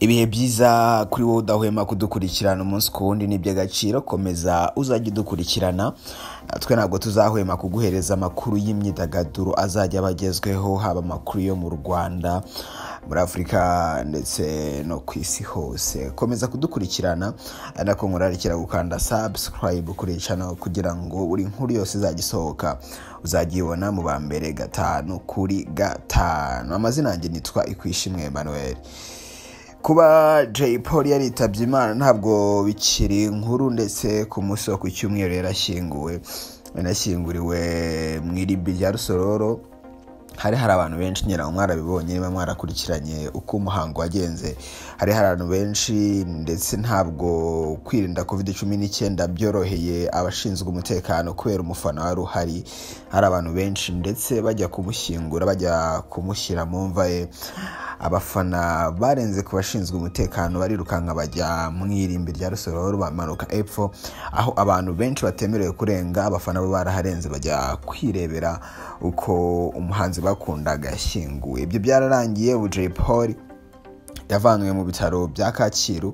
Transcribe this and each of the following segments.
Ibihe byiza kuri wowe udahwema kudukurikirana umunsi ku wundi ni iby'agaciro. Komeza uzajya udukurikirana, twe ntabwo tuzahwema kuguhereza amakuru y'imyidagaduro azajya aba agezweho, haba amakuru yo mu Rwanda, muri Afurika ndetse no ku isi hose. Komeza kudukurikirana, nako nkurarikira gukanda subscribe kuri channel kugira ngo buri nkuru yose izajya isohoka uzajya uyibona mu ba mbere 5 kuri 5. Amazina yanjye nitwa Ikwishimwe Emmanuel. Kuba Jay Polly yaritabye Imana ntabwo bikiri inkuru, ndetse ku munsi wo ku cyumweru yarashyinguwe, yanashyinguriwe mu irimbi rya Rusororo. Hari abantu benshi, ngira ngo mwarabibonye niba mwarakurikiranye uko umuhango wagenze. Hari abantu benshi, ndetse ntabwo kwirinda COVID-19 byoroheye abashinzwe umutekano kubera umufana wari uhari. Hari abantu benshi, ndetse bajya kumushyingura, bajya kumushyira mu mva ye, abafana barenze ku bashinzwe umutekano barirukanka bajya mu irimbi rya Rusororo, bamanuka epfo aho abantu benshi batemerewe kurenga. Abafana bo baraharenze bajya kwirebera uko umuhanzi bakundaga yashyinguwe. Ibyo byararangiye, ubu Jay Polly yavanwe mu bitaro bya Kacyiru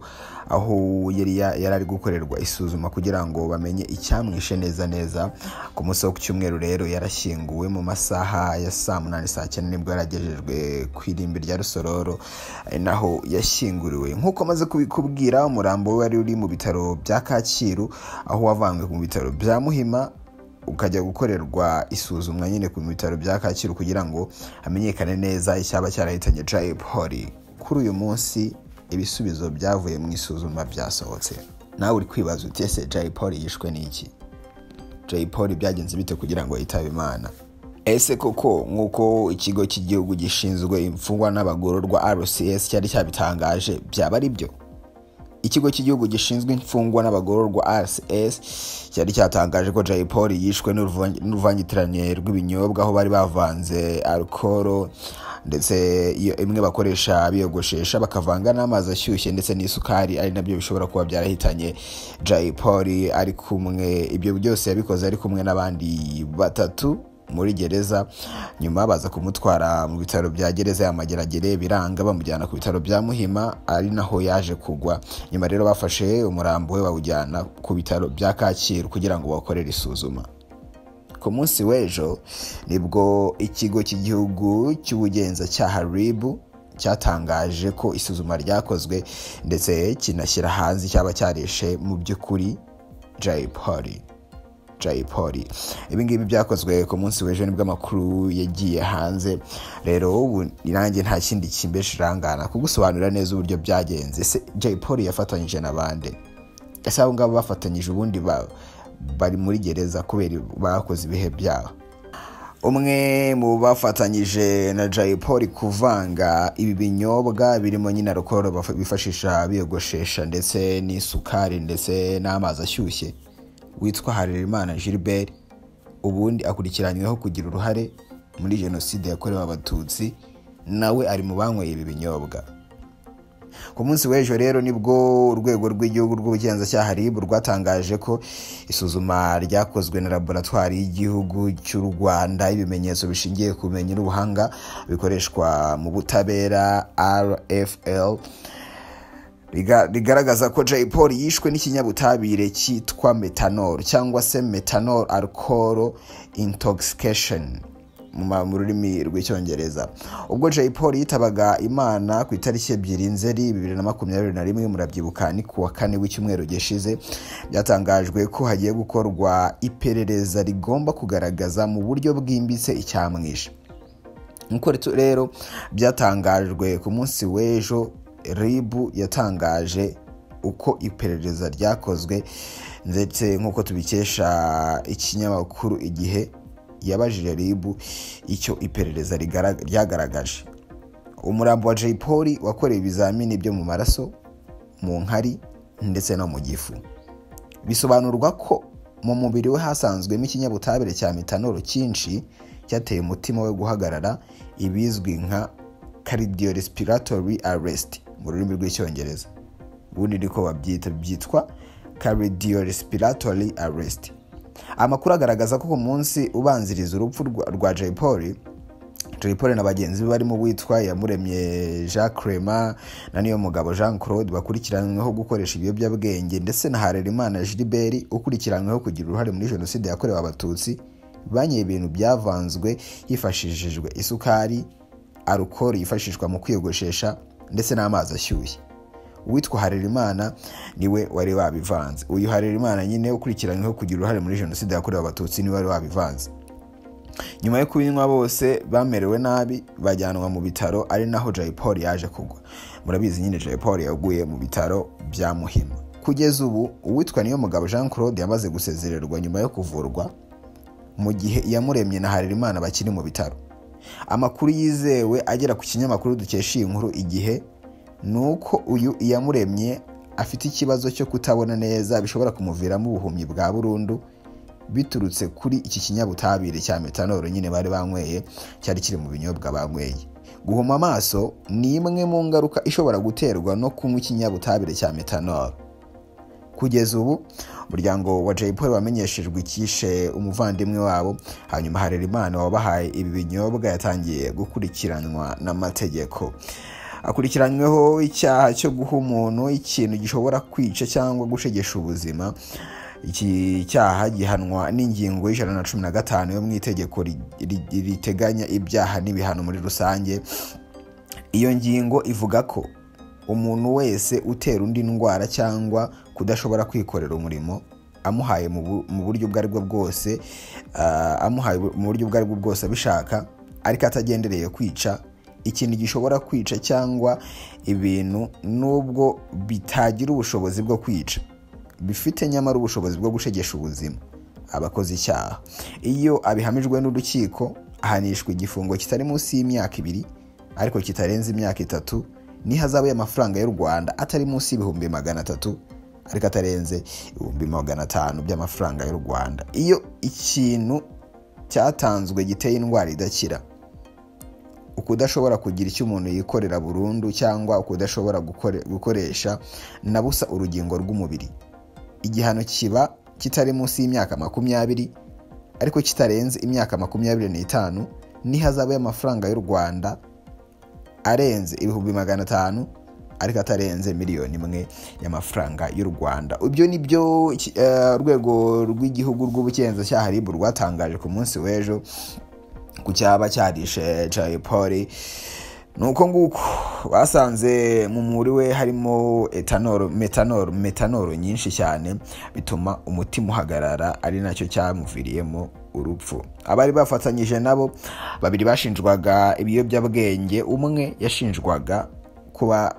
aho yari ari gukorerwa isuzuma kugira ngo bamenye icyamwishe neza neza. Ku munsi wo ku cyumweru rero yarashyinguwe mu masaha ya saa 8 saa 9 nibwo yaragejejwe ku irimbi rya Rusororo, naho yashyinguriwe. Nk'uko maze kubikubwira, umurambo we wari uri mu bitaro bya Kacyiru aho wavanywe mu bitaro bya Muhima ukajya gukorerwa isuzumwa nyine ku bitaro bya Kacyiru kugira ngo hamenyekane neza icyaba cyarahitanye Jay Polly. Kuri uyu munsi ibisubizo byavuye mu isuzuma byasohotse. Nawe uri kwibaza uti ese Jay Polly yishwe n'iki? Jay Polly byagenze bite kugira ngo yitabe Imana? Ese koko nk'uko ikigo cy'igihugu gishinzwe imfungwa n'abagororwa RCS cyari cyabitangaje byaba ari byo? Ikigo cy'igihugu gishinzwe imfungwa n'abagororwa RCS cyari cyatangaje ko Jay Polly yishwe n'uruvangitirane rw'ibinyobwa, aho bari bavanze alcohol ndetse iyo imwe bakoresha biyogoshesha bakavanga n'amazi ashyushye ndetse n'isukari, ari nabyo bishobora kuba byarahitanye Jay Polly. Ari kumwe, ibyo byose yabikoze ari kumwe n'abandi 3 muri gereza. Nyuma baza kumutwara mu bitaro bya gereza ya Mageragere, biranga bamujyana ku bitaro bya Muhima ari naho yaje kugwa. Nyuma rero bafashe umurambo we bawujyana ku bitaro bya Kacyiru kugira ngo bakorere isuzuma. Ku munsi w'ejo nibwo ikigo cy'igihugu cy'ubugenzacyaha RIB cyatangaje ko isuzuma ryakozwe ndetse kinashyira hanze icyaba cyarishe mu by'ukuri Jay Polly. Jay Polly. Ibi ngibi byakozwe ku munsi w'ejo nibwo amakuru yagiye hanze. Rero ubu nanjye nta kindi kimbeshirangana kugusobanurira neza uburyo byagenze. Ese Jay Polly yafatanyije n'abande? Ese abo ngabo bafatanyije ubundi bari muri gereza kubera bakoze ibihe byabo? Umwe mu bafatanyije na Jay Polly kuvanga ibi binyobwa birimo nyine alcohol bifashisha biyogoshesha ndetse n'isukari ndetse n'amazi ashyushye, witwa Harerimana Gilbert, ubundi akurikiranyweho kugira uruhare muri jenoside yakorewe Abatutsi, nawe ari mu banyweye ibi binyobwa. Ku munsi w'ejo rero nibwo urwego rw'igihugu rw'ubugenzacyaha RIB rwatangaje ko isuzuma ryakozwe na laboratwari y'igihugu cy'u Rwanda ibimenyetso bishingiye ku bumenyi n'ubuhanga bikoreshwa mu butabera RFL rigaragaza ko Jay Polly yishwe n'ikinyabutabire cyitwa methanol cyangwa se methanol alcohol intoxication mu rurimi rw'icyongereza. Ubwo Jay Polly yitabaga Imana ku itariki 2 Nzeri 2021, murabyibuka ni kuwa 4 w'icyumweru gishize, byatangajwe ko hagiye gukorwa iperereza rigomba kugaragaza mu buryo bwimbitse icyamwishe. Nkuko rero byatangajwe ku munsi w'ejo, RIB yatangaje uko iperereza ryakozwe, ndetse nkuko tubikesha ikinyamakuru Igihe yabajije RIB icyo iperereza ryagaragaje. Umurambo wa Jay Polly wakorewe ibizamini byo mu maraso, mu nkari ndetse no mu gifu. Bisobanurwa ko mu mubiri we hasanzwemo ikinyabutabire cya methanol cyinshi cyateye umutima we guhagarara, ibizwi nka cardiorespiratory arrest mu rurimi rw'icyongereza. Ubundi niko babyita, byitwa cardiorespiratory arrest. Amakuru agaragaza ko ku munsi ubanziriza urupfu rwa Jay Polly, Jay Polly na bagenzi be barimo uwitwa Iyamuremye Jacques Clement na Niyomugabo Jean Claude bakurikiranyweho gukoresha ibiyobyabwenge, ndetse na Harerimana Gilbert ukurikiranyweho kugira uruhare muri Jenoside yakorewe Abatutsi, banyoye ibintu byavanzwe hifashishijwe isukari, alukoro yifashishwa mu kwiyogoshesha ndetse n'amazi ashyushye. Uwitwa Harerimana niwe wari wabivanze. Uyu Harerimana nyine ukurikiranyweho kugira uruhare muri Jenoside yakorewe Abatutsi niwe wari wabivanze. Nyuma yo kubinywa bose bamerewe nabi bajyanwa mu bitaro, ari naho Jay Polly yaje kugwa. Murabizi nyine Jay Polly yaguye mu bitaro bya Muhima. Kugeza ubu uwitwa Niyomugabo Jean Claude yamaze gusezererwa nyuma yo kuvurwa, mu gihe Iyamuremye na Harerimana bakiri mu bitaro. Amakuru yizewe agera ku kinyamakuru dukesha iyi nkuru Igihe nuko uyu Iyamuremye afite ikibazo cyo kutabona neza bishobora kumuviramo ubuhumyi bwa burundu biturutse kuri iki kinyabutabire cya metanol nyine bari banyweye, cyari kiri mu binyobwa banyweye. Guhuma amaso ni imwe mu ngaruka ishobora guterwa no kunywa ikinyabutabire cya metanol. Kugeza ubu umuryango wa Jay Polly wamenyeshejwe icyishe umuvandimwe wabo, hanyuma Harerimana wabahaye ibi binyobwa yatangiye gukurikiranwa n'amategeko. Akurikiranyweho icyaha cyo guha umuntu ikintu gishobora kwica cyangwa gushegesha ubuzima. Iki cyaha gihanwa n'ingingo y'115 yo mu itegeko riteganya ibyaha n'ibihano muri rusange. Iyo ngingo ivuga ko umuntu wese utera undi ndwara cyangwa kudashobora kwikorera umurimo amuhaye mu buryo ubwo aribwo bwose, amuhaye mu buryo ubwo aribwo bwose abishaka ariko atagendereye kwica, ikintu gishobora kwica cyangwa ibintu nubwo bitagira ubushobozi bwo kwica bifite nyamara ubushobozi bwo gushegesha ubuzima, abakoze icyaha. Iyo abihamijwe n'urukiko ahanishwa igifungo kitari munsi y'imyaka 2 ariko kitarenze imyaka 3 n'ihazabu y'amafaranga y'u Rwanda atari munsi y'ibihumbi 300 ariko atarenze ibihumbi 500 by'amafaranga y'u Rwanda. Iyo ikintu cyatanzwe giteye indwara idakira, ukudashobora kugira icyo umuntu yikorera burundu cyangwa ukudashobora gukoresha na busa urugingo rw'umubiri, igihano kiba kitari munsi y'imyaka 20 ariko kitarenze imyaka 25 n'ihazabu y'amafaranga y'u Rwanda arenze ibihumbi 500 ariko atarenze miliyoni 1 y'amafaranga y'u Rwanda. Ibyo nibyo urwego rw'igihugu rw'ubugenzacyaha RIB rwatangaje ku munsi w'ejo ku cyaba cyarishe Jay Polly. Nuko nguko basanze mu muri we harimo etanol, metanol nyinshi cyane, bituma umutima uhagarara, ari nacyo cyamuviriyemo urupfu. Abari bafatanyije nabo babiri bashinjwaga ibiyobyabwenge, umwe yashinjwaga kuba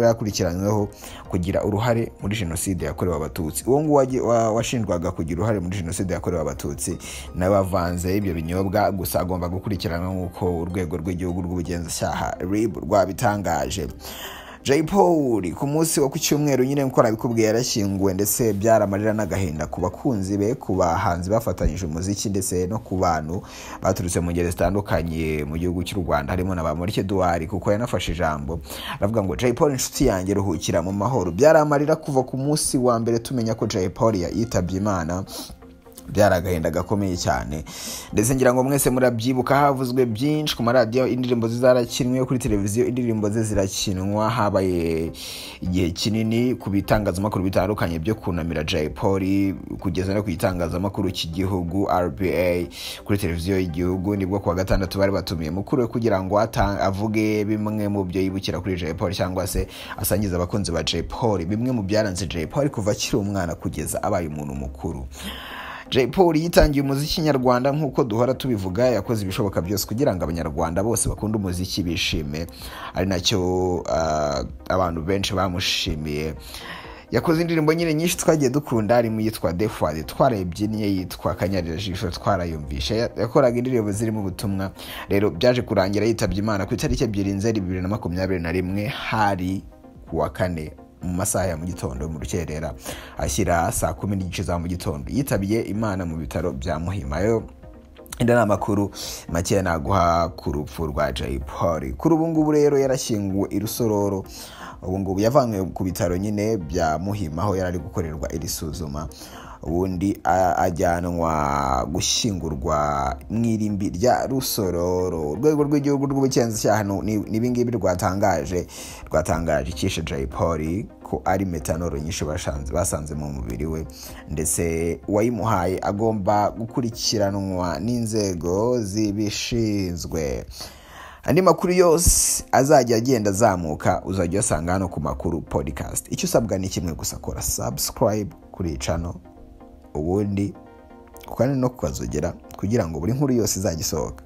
yakurikiranyweho kugira uruhare muri Jenoside yakorewe Abatutsi. Uwo nguwo washinjwaga kugira uruhare muri Jenoside yakorewe Abatutsi nawe avanze ibyo binyobwa, gusa agomba gukurikiranwa nk'uko urwego rw'igihugu rw'ubugenzacyaha RIB rwabitangaje. Jay Polly ku munsi wo ku cyumweru nyine nkuko nabikubwiye yarashyinguwe, ndetse byaramarira n'agahinda ku bakunzi be, ku bahanzi bafatanyije umuziki, ndetse no ku bantu baturutse mu ngeri zitandukanye mu gihugu cy'u Rwanda, harimo na Bamporiki Edouard, kuko yanafashe ijambo aravuga ngo Jay Polly inshuti yanjye ruhukira mu mahoro. Byaramarira kuva ku munsi wa mbere tumenya ko Jay Polly yitabye Imana, byari agahinda gakomeye cyane. Ndetse ngira ngo mwese murabyibuka, havuzwe byinshi ku maradiyo, indirimbo ze zarakinwe, kuri televiziyo indirimbo ze zirakinwa, habaye igihe kinini ku bitangazamakuru bitandukanye byo kunamira Jay Polly, kugeza no ku gitangazamakuru cy'igihugu RBA, kuri televiziyo y'igihugu. Nibwo kuwa gatandatu bari batumiye mukuru we kugira ngo avuge bimwe mu byo yibukira kuri Jay Polly, cyangwa se asangiza abakunzi ba Jay Polly bimwe mu byaranze Jay Polly kuva akiri umwana kugeza abaye umuntu mukuru. Jay Polly yitangiye umuziki nyarwanda nk'uko duhora tubivuga, yakoze ibishoboka byose kugira ngo abanyarwanda bose bakunda umuziki bishime, ari nacyo abantu benshi bamushimiye. Yakoze indirimbo nyine nyinshi twagiye dukunda, harimo iyitwa Defwade twarayibyinnye, yitwa Kanyarira twarayumvishe, yakoraga indirimbo zirimo ubutumwa. Rero byaje kurangira yitabye Imana ku itariki 2 Nzeri 2021, hari kuwa kane mu masaha ya mu gitondo mu rukerera, ashyira saa 10:30 za mu gitondo. Yitabye Imana mu bitaro bya Muhima. Yo indi ni amakuru make naguha ku rupfu rwa Jay Polly. Kuri ubu ngubu rero yarashyinguwe i Rusororo, ubu ngubu yavanywe ku bitaro nyine bya Muhima aho yari ari gukorerwa iri suzuma. Ubundi ajyanwa gushyingurwa mu irimbi rya Rusororo. Urwego rw'igihugu rw'ubugenzacyaha ni ibingibi rwatangaje icyishe Jay Polly ko ari metanol nyinshi basanze mu mubiri we, ndetse uwayimuhaye agomba gukurikiranwa n'inzego zibishinzwe. Andi makuru yose azajya agenda azamuka uzajya uyasanga hano ku Makuru Podcast. Icyo usabwa ni kimwe gusa, kora subscribe kuri iyi channel, ubundi ukane no kukazogera kugira ngo buri nkuru yose izajya isohoka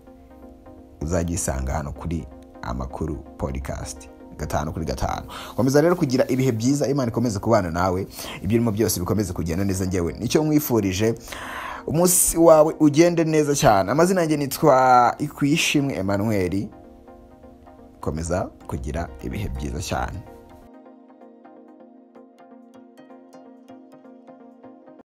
uzajya uyisanga hano kuri Amakuru Podcast 5 kuri 5. Komeza rero kugira ibihe byiza, Imana ikomeze kubana nawe, ibyo urimo byose bikomeze kugenda neza. Njyewe nicyo nkwifurije, umunsi wawe ugende neza cyane. Amazina yanjye nitwa Ikwishimwe Emmanuel. Komeza kugira ibihe byiza cyane.